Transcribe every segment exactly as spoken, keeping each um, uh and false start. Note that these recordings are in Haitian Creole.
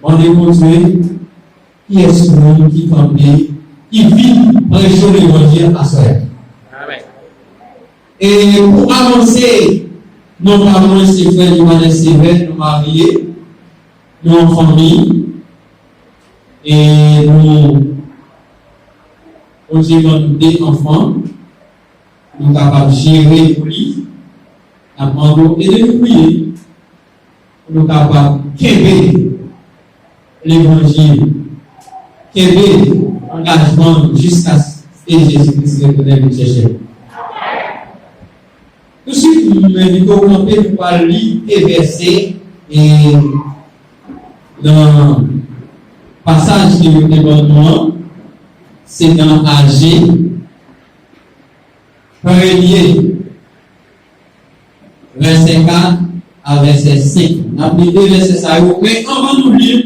Mande Bondye, kiyès moun ki kanpe, ki vin preche levanjil aswè a? Amèn. E pou avanse, non pa mwen, se frè Johannes Sévère, nou marye, nou an fanmi, e nou, Bondye ban nou de anfan, nou kapab jere pou li, n ap mande w ede nou priye. Pou nou kapab kenbe levanjil, kenbe angajman nou jiskaske Jezi Kris retounen vin chèche nou. Touswit, m envite w kanpe, nou pral li de vèsè, e nan pasaj ke yo te ban nou an, se nan Aje, premye, vèsè kat a vèsè senk. N ap li de vèsè sa yo, men anvan nou li l,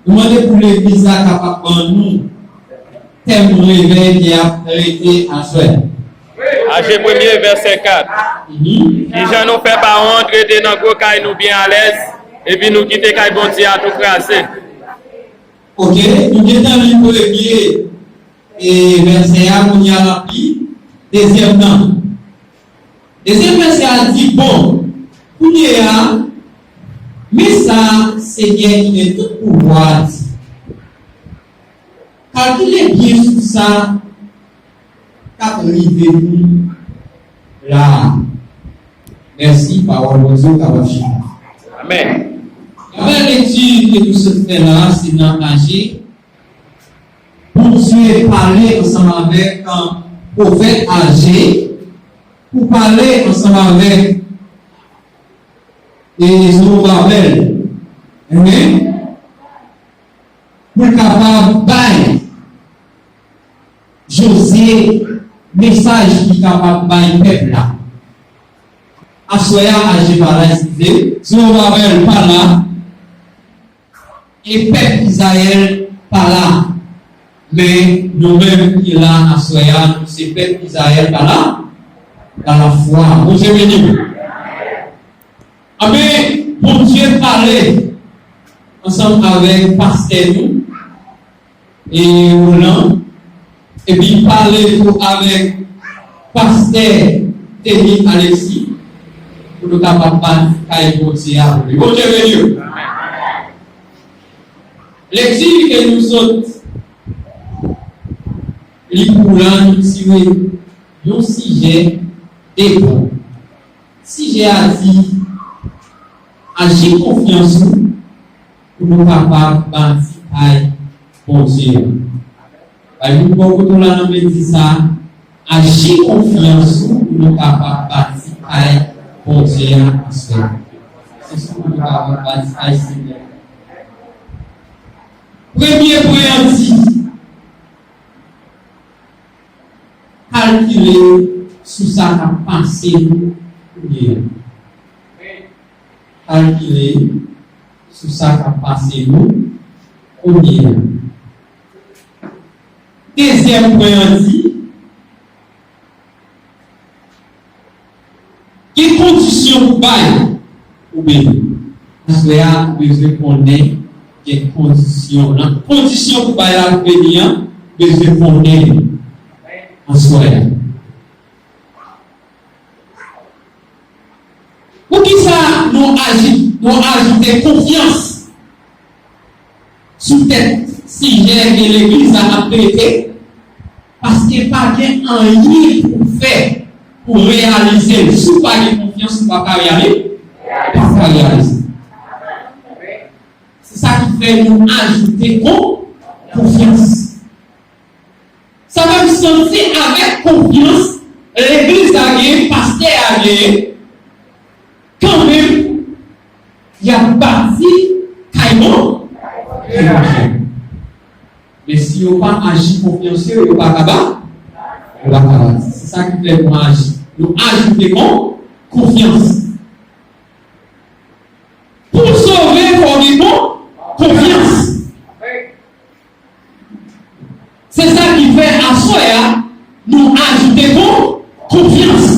nou mande pou legliz la kapab ban nou tèm revèy ki ap rete aswè. Aje premye, vèsè kat. Mhm. Kijan nou fè pa wont rete nan gwo kay nou byen alèz, epi nou kite kay Bondye a tou kraze? Oke, nou gentan li premye e vèsè a, kounye a n ap li dezyèm nan. Dezyèm vèsè a di, bon, kounye a, men sa Senyè ki gen tout pouvwa a di, kalkile byen sou sa k ap rive nou la a. Mèsi, pawòl Bondye w kapab chita. Amèn. Premye lekti ke nou sot fè la a, se nan Aje. Bondye pale ansanm avèk, uh, pwofèt Aje pou pale ansanm avèk, e, Zowobabèl. Amen. Pou l kapab bay Jozye mesaj ki kapab bay pèp la. Aswè a, Aje pa la, eskize, Zowobabèl pa la, e pèp Izrayèl pa la. Men nou menm ki la aswè a, nou se pèp Izrayèl pa la, pa lafwa. Bondye beni w. Amen. Bondye pale ansanm avèk pastè nou, e Roland, epi pale tou avèk pastè Teni Alexis, pou nou kapab bati kay Bondye a pou li. Bondye beni w. Lekti ke nou sot li pou la, nou tire yon sijè de pwen. Sijè a di, aji konfyans ou pou nou kapab bati kay Bondye a. Bay moun bò kote w la nan mezi sa, aji konfyans ou pou nou kapab bati kay Bondye a aswè. Se sou pou nou kapab bati kay Senyè a. Premye pwen an di, kalkile sou sa k ap pase nou kounye a. Kalkile sou sa k ap pase nou kounye a. Dezyèm pwen an di, gen kondisyon pou bay ou beni. Aswè a, ou bezwen konnen gen kondisyon. Nan kondisyon pou bay la pou beni an, ou bezwen konnen li aswè a. Poukisa nou aji-, nou ajoute konfyans sou tèt sijè ke legliz la ap trete? Paske pa gen anyen pou fè pou reyalize l. Si w pa gen konfyans, ou p ap ka reyali-, p ap ka reyalize. Se sa ki fè nou ajoute kon-, konfyans. Sa fè m santi avèk konfyans legliz la genyen, pastè a genyen, kanmenm, y ap bati kay Bondye. Men si yo pa aji konfyans yo, yo pa ka ba-, yo pa ka bati. Se sa ki fè nou aji, nou ajoute kon-, konfyans. Pou sove, fò gen kon-, konfyans. Se sa ki fè aswè a, nou ajoute kon-, konfyans.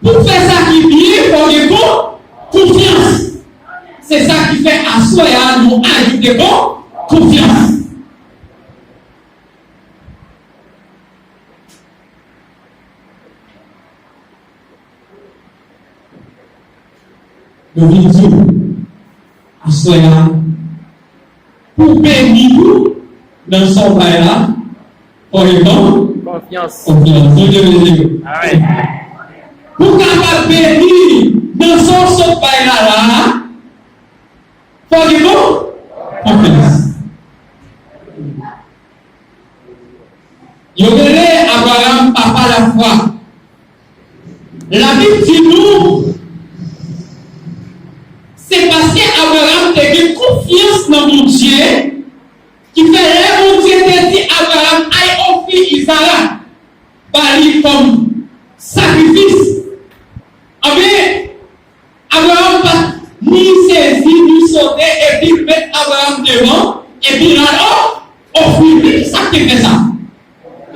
Pou fè sa ki byen, fò gen kon-, konfyans. Aswè a, nou ajoute kon konfyans. Nou vin di w, aswè a, pou beni w nan sa w bay la, fò gen konfyans. Konfyans. Bondye beni w. Amèn. Pou w kapab beni nan sa w sot bay la la, fò gen konfyans. Yo rele Abraram papa lafwa. Labib di nou, se paske Abraram te gen konfyans nan Bondye, ki fè lè Bondye te di Abraram, "Ay ofri Izarak ba li kòm sakrifis." Anben, Abraram pa t ni sezi, ni sote, epi l met Abraram devan, epi l al o-, ofri li. Kisa k te fè sa?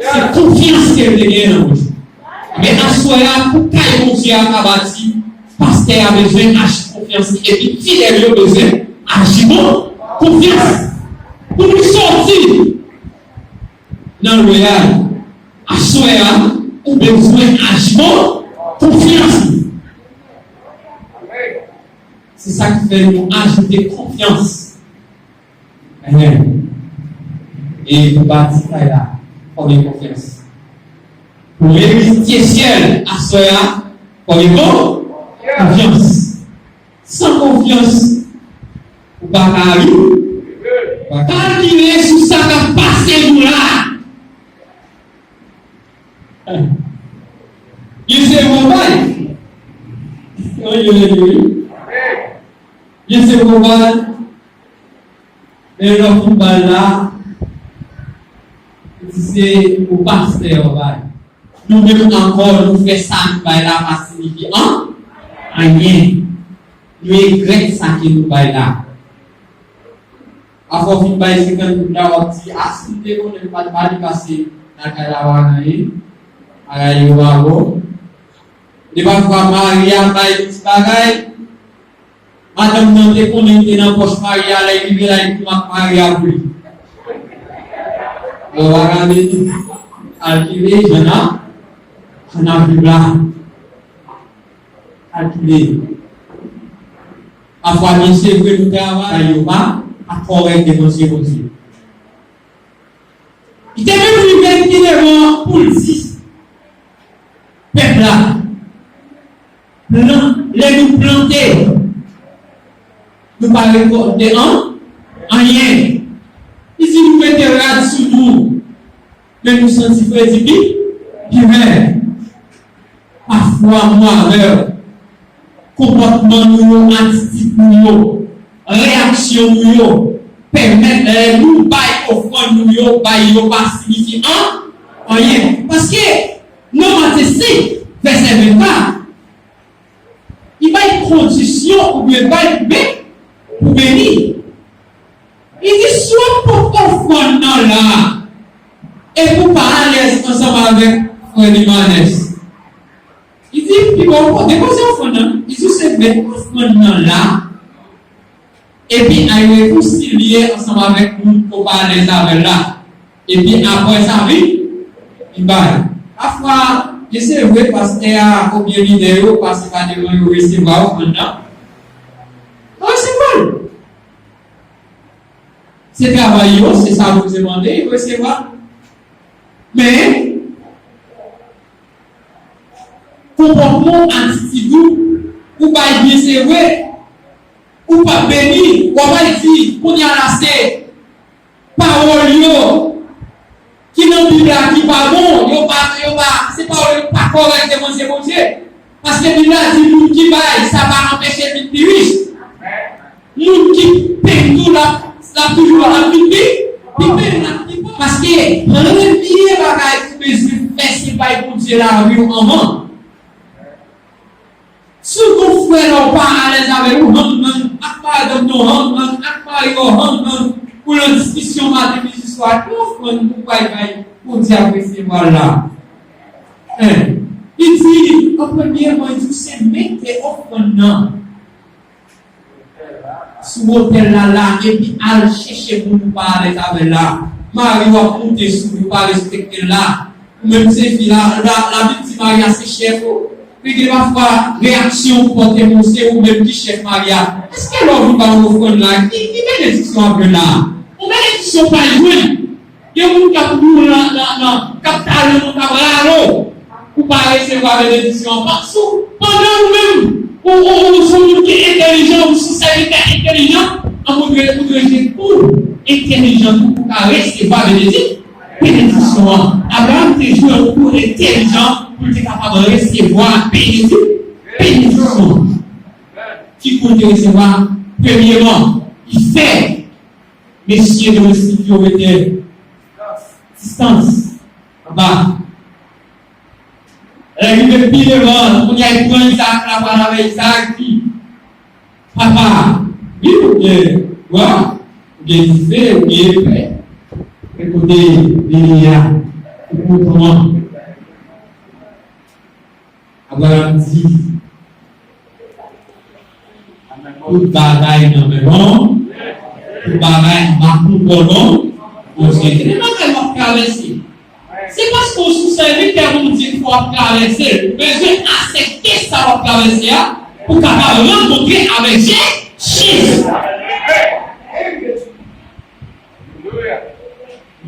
Se konfyans ke l te genyen nan Bondye. Men aswè a, pou kay Bondye a ka bati, pastè a bezwen aji konfyans li, epi fidèl yo bezwen aji kon-, konfyans. Pou nou sòti nan lwè a, aswè a, ou bezwen aji kon-, konfyans li. Se sa ki fè nou ajoute konfyans. Amen. E pou bati kay la, fò gen konfyans. Pou reyisi syèl, aswè a, fò gen kon-, konfyans. San konfyans, ou pa ka ri, ou pa ka kalkile sou sa k ap pase nou la. Li se bon bay. Anjou, anjou, wi. Li se bon bay. Men lè w fin bay la, li se pou pastè w bay. Nou menm ankò, nou fè sa nou bay la pa siyifi an-, anyen. Nou egrèt sa ke nou bay la. Afè w fin bay senkant goud la, w ap di, "A, si m te konnen m pa t ba li, pase nan kay la pa gen anyen, bagay yo pa bon." Depafwa mari a bay ti bagay, madanm nan te konnen li te nan pòch mari a, lè l rive la, li tou ak mari a pou li. Yo pa ka vini kalkile, jan n ap, jan n ap viv la. Kalkile. Pafwa, byen se vre, nou travay, yo pa, pa kòrèk devan zye Bondye. Li te menm rive pi devan pou l di pèp la, plan-, lè nou plante, nou pa rekòlte an-, anyen. Li di nou mete rad sou nou, men nou santi fredi pi, pi rèd. Pafwa, mwen avè w, konpòtman nou yo, atitid nou yo, reyaksyon nou yo, pèmèt lè nou bay ofrann nou yo, bay yo pa siyifi an-, anyen. Paske, nan Matye senk, vèsè vennkat, li bay kondisyon oubyen bay men pou beni. Li di, si w ap pot ofrann nan la, epi w pa alèz ansanm avèk frè Limanès, li di, pi bon, w depoze ofrann nan. Li di, se met ofrann nan la, epi al rekonsilye ansanm avèk moun ke w pa alèz avè l la. Epi apre sa, vin, vin bay. Pafwa, e se vre, pastè a oubyen lidè yo pase pa devan, yo resevwa ofrann nan. Yo resevwa l. Se travay yo, se sa Bondye mande, yo resevwa. Men, konpòtman w, atitid ou, ou bay byen se vre, ou p ap beni, w ap al di, kounye a la se pawòl yo ki nan Bib la ki pa bon, yo pa, yo pa, se pawòl yo pa kòrèk devan zye Bondye. Paske Bib la di moun ki bay, sa pa anpeche l vin pi rich. Moun ki penn tou, l ap, l ap toujou, l ap vin pi, pi penn, l ap pi pòv. Paske premye bagay ou bezwen fè, se bay Bondye lavi w anvan. Si w gon frè la w pa alèz avè l, ou hanm hanm ak madanm nan, ou hanm hanm ak mari w, ou hanm hanm, ou nan diskisyon maten, midi, swa, ki ofrann ou pral bay Bondye ap resevwa l la? Hein? Li di, an premyèman, li di w se mete ofrann nan. Si sou otèl la la, epi al chèche moun ou pa alèz avè l la. Mari w ap moute sou li, ou pa respekte l la. Ou menm se fi la, la, Labib di mari a se chèf ou. Men gen pafwa, reyaksyon ou pote moun, se ou menm ki chèf mari a. Èske lè w vin ba yon ofrann la, ki, ki benediksyon w ap jwenn la? Yon benediksyon w pral jwenn. Gen moun k ap di w nan, nan, nan, k ap tale w, k ap rale w pou w pa resevwa benediksyon an. Pandan ou menm, ou, ou, ou se yon moun ki entèlijan, ou se yon sèvitè entèlijan, an moun dwe, ou dwe jwenn kou entèlijan tou pou w ka resevwa benediksyon. Benediksyon an. Abraram te jwe yon kou entèlijan pou l te kapab resevwa benedi-, benediksyon an. Ki kou l te resevwa? Premyeman, li fè mesye domestik yo mete distans anba. Lè l rive pi devan, kounye a, li pran Izaak la, pral avè Izaak, di, papa, wi, ou gen bwa, ou gen dife, ou gen epè. Men kote li ye a, ou konprann. Abraram di, tout bagay nan men non, tout bagay anba kontwòl non, Bondye. Gen de bagay w ap travèse. Se paske w sou sèvitè Bondye ke w ap travèse l. Ou bezwen aksepte sa w ap travèse a pou w kapab rankontre avèk Je-, Jezi.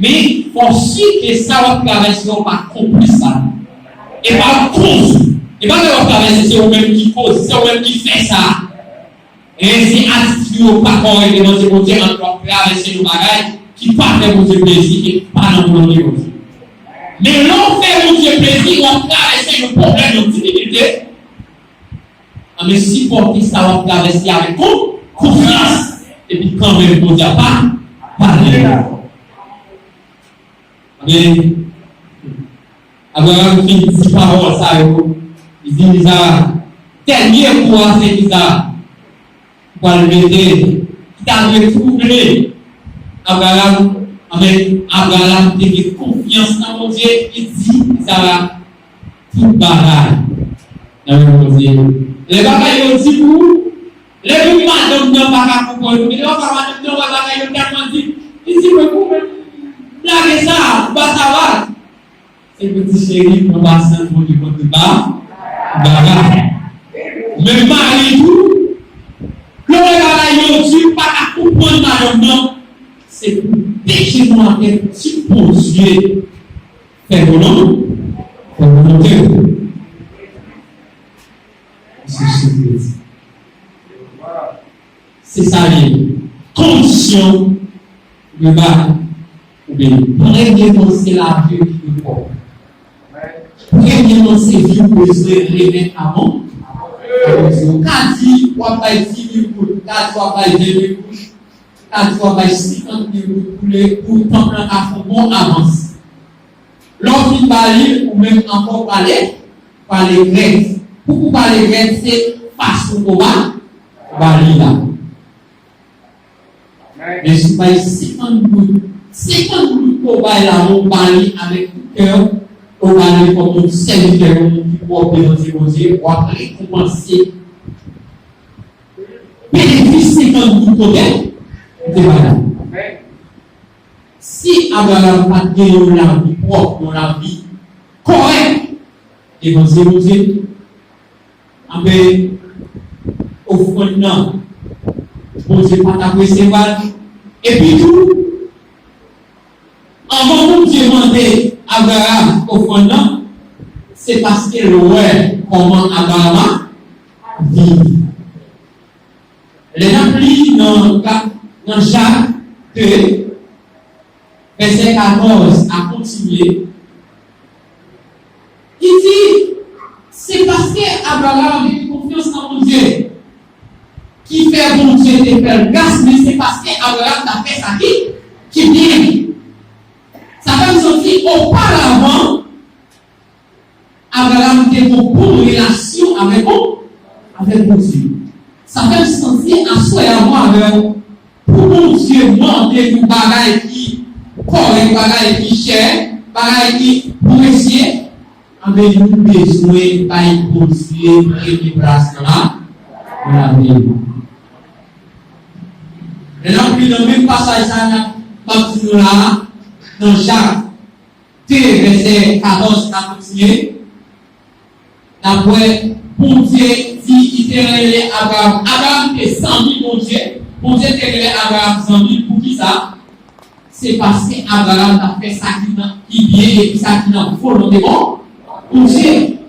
Men, fò w si ke sa w ap travèse a, w pa konplis sa. E pa yon koz. E pa lè w ap travèse, se ou menm ki koz, se ou menm ki fè sa. E se atitid ou pa kòrèk devan je Bondye, ann w ap travèse yon bagay ki pa fè Bondye plezi e ki pa nan volonte Bondye. Men lè w fè Bondye plezi, w ap travèse yon pwoblèm, yon difikilte, anben sipòte sa w ap travèse avèk kon-, konfyans, epi kanmenm Bondye ap pa-, pale. Anben, Abraram fin di pawòl sa yo, li di Izaak, dènye kou a se Izaak, ou pral mete, ki ta dwe twouble Abraram, anben, Abraram te gen konfyans nan Bondye, li di Izaak, tout bagay nan men Bondye. Lè bagay yo di pou ou, lè menm madanm nan pa ka konprann ou, gen de fwa madanm nan wè bagay yo tèlman di, li di, mwen pou mwen lage sa, m pa sa va. Se pou di cheri, pran pasyans, Bondye konn tout ba-, bagay. Menm mari tou, lè w wè bagay yo di, pa ka konprann madanm nan, se pou dejenou atè, di Bondye fè volon-, fè volonte w. Se sou Kris. Se sa li ye. Kondisyon, le ba, ou beni. Premyeman, se lavi w ki dwe pwòp. Premyeman, se vi w bezwen remèt a Bon-, a Bondye. Ou ka di w ap bay dis mil goud, ou ka di w ap bay ven mil goud, ou ka di w ap bay senkant mil goud pou le, pou tanp lan ka fè yon bon avans. Lè w fin ba li, ou menm ankò w pale, pale grèt. Pou ou pale grèt, se fason w ba, ba li la. Men si w bay senkant goud, senkant goud ke w bay la, ou ba li avèk tout kè w, ou ba li kòm yon sèvitè, yon moun ki pwòp devan je Bondye, w ap rekonpanse benefis senkant goud ke w te, ou te bay la. Si Abraram pa t gen yon lavi pwòp, yon lavi kòrèk devan je Bondye, anben, ofrann nan, Bondye pa t ap resevwa l. Epi tou, anvan Bondye mande Abraram ofrann nan, se paske l wè kòman Abraram ap viv. Lè n ap li nan, nan Jak de, vèsè katòz a kontinye, li di, se paske Abraram te gen konfyans nan Bondye ki fè Bondye te fè l gras, men se paske Abraram t ap fè sa ki, ki byen. Sa fè m santi, oparavan, Abraram te gen yon bon relasyon avèk Bon-, avèk Bondye. Sa fè m santi aswè a mwen avè w, pou Bondye mande nou bagay ki kòrèk, bagay ki chè, bagay ki presye, anben nou bezwen bay Bondye premye plas nan la, nan lavi nou. Men n ap li nan menm pasaj sa a, n ap, m ap di nou la a, nan Jak de, vèsè katòz, n ap kontinye. N ap wè, Bondye di, li te rele Abraram. Abraram te zanmi Bondye. Bondye te rele Abraram zanmi l. Poukisa? Se paske Abraram t ap fè sa ki nan, ki byen epi sa ki nan volonte bon Bondye.